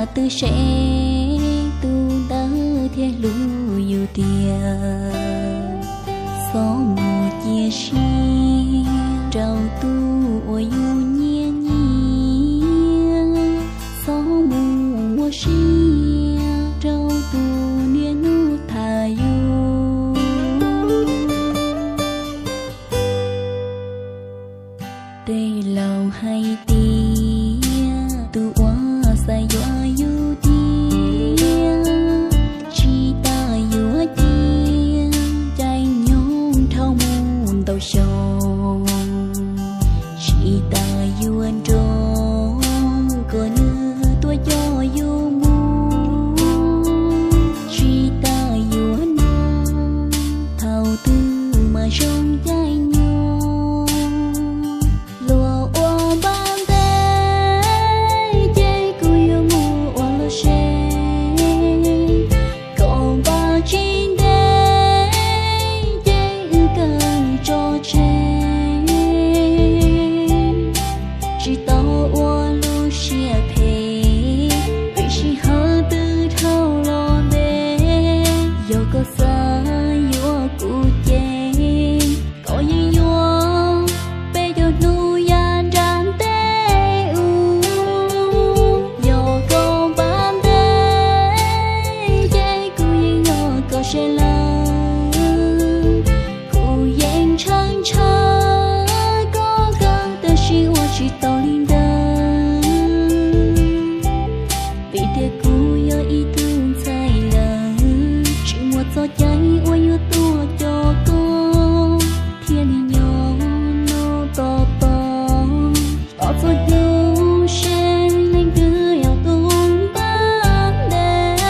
Twb seb tus ntawd thiaj hlub yus tiag, txhob mus cia siab rau tus uas yus nyiam nyiam, txhob mus muaj siab rau tus niaj hnub tham yus. Tej laus hais tias tus uas xav yuav yus tiag, tsis tas yuav cia caij nyoog dhau mus ntau xyoo, tsis tas yuav nrog kom nws tuaj coj yus mus, tsis tas yuav nug thaum twg mas zoo caij nyoog. Luag ua npaj ntev ces kuv yuav mus ua lub tsev, kom npaj tsis ntev ces wb kawg tso tseg. Tsis tau ua lub siab phem, peb sij hawm twb dhau los ntev. Yog koj xav yuav kuv ces koj yeej yuav peb caug hnub yav nram ntej ub. Yog koj npaj ntev ces kuv yeej yog koj sawv lawm. Kuv yeej ntshaw ntshaw koj kawg tab sis ua tsis tau li ntawd, vim tias kuv yog ib tug ntxhais lawm, tsis muaj txoj cai uas yuav tuaj coj koj, thiaj li nyob no tos tos, tos txog hnub seb leej twg yog tus npaj ntev.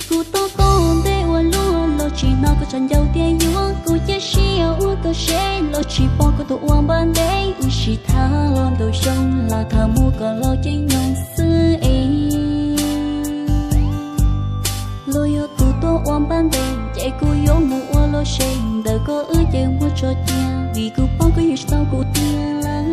Kuv tab tom ntev ua luaj los tsis hnov koj tsov ncauj tias yuav, kuv cia siab ua koj seb los tsis pom koj tus ua npaj ntev. Wb sib tham los ntau xyoo los tham mus kom laus caij nyoog xwb es, luag yog tus tuaj ua npaj ntev ces kuv yuav mus ua lub tsev, ntawm koj wb ces muab tso cia, vim kuv paub koj yuav tsis tau kuv tiag lawm.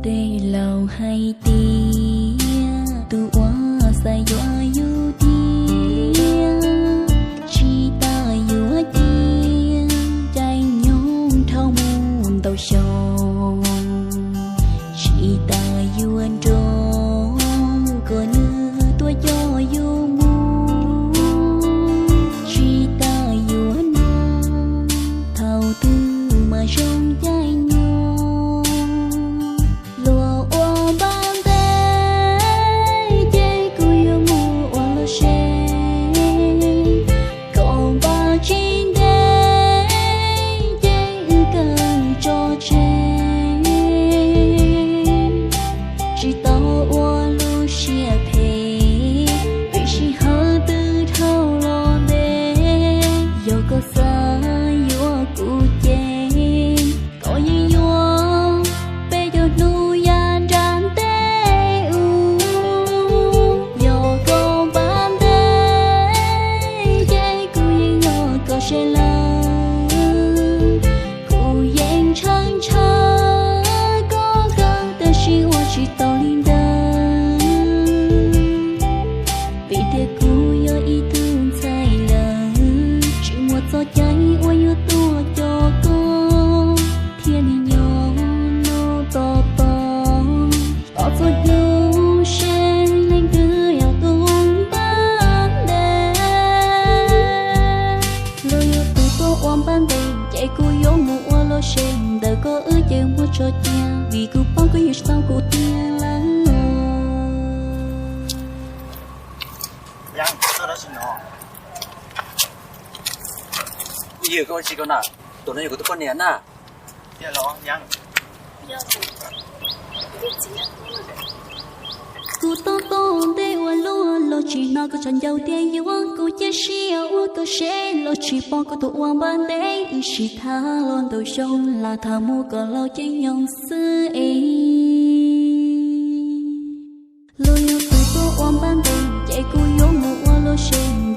Tej laus hais tias tus uas xav yuav yus tiag, tsis tas yuav cia caij nyoog dhau mus ntau xyoo, tsis tas yuav nrog kom nws tuaj coj yus mus, tsis tas yuav nug thaum twg mas zoo caij nyoog. Luag ua npaj ntev ces kuv yuav mus ua lub tsev, kom npaj tsis ntev ces wb kawg tso tseg. Tsis tau ua lub siab phem, peb sij hawm twb dhau los ntev. Yog koj xav yuav kuv ces koj yeej yuav peb caug hnub yav nram ntej ub. Yog koj npaj ntev ces kuv yeej yog koj sawv lawm. Kuv yeej ntshaw ntshaw koj kawg tab sis ua tsis tau li ntawd, vim tias kuv yog ib tug ntxhais lawm, tsis muaj txoj cai uas yuav tuaj coj koj, thiaj li nyob no tos tos, tos txog hnub seb leej twg yog tus npaj ntev. Luag yog tus tuaj ua npaj ntev ces kuv yuav mus ua lub tsev, ntawm koj wb ces muab tso cia, vim kuv paub koj yuav tsis tau kuv tiag lawm. Tus no yog kuv tus poj niam na. Kuv tab tom ntev ua luaj los Tsis hnov koj tseem ncaws tias yuav kuv cia siab ua koj seb, los tsis pom koj tuaj ua npaj ntev ib sim thab los ntau xyoo, lam tham mus kom laus caij nyoog xwb es. Los yog koj tuaj ua npaj ntev ces kuv yuav mus ua lub seem